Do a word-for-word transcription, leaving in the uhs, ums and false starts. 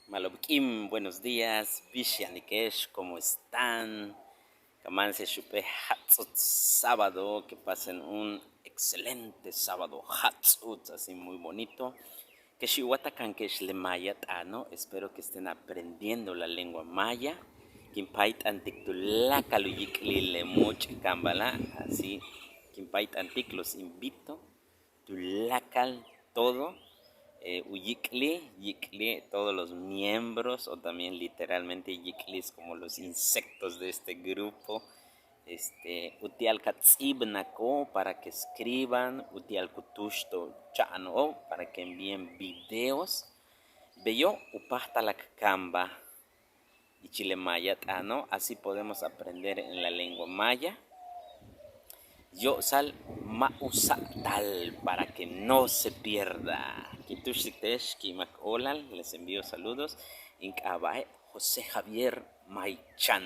Ma'lob k'iin, buenos días, bix yanike'ex, cómo están? Ka máanse'ex jump'éel jats'uts sábado, que pasen un excelente sábado jats'uts, así muy bonito. Kex in wa'alike' kex le maya t'aano', espero que estén aprendiendo la lengua maya. Kin páayt'antik tuláakal u yik'lil le múuch' kaambala', así kin páayt'antik, los invito tuláakal todo u yik'lil, yik'lil todos los miembros o también literalmente yik'lil como los insectos de este grupo. Este uti'al ka ts'íibnako' para que escriban, uti'al ku túuxto' cha'ano'ob para que envíen videos. Beyo' u páajtalak kaamba ichil le maya t'aano', así podemos aprender en la lengua maya. Yo'osal ma' u sa'atal, para que no se pierda. Kin túuxtik te'ex ki'imak óolal, les envío saludos. In k'aaba'e' José Javier Maichan.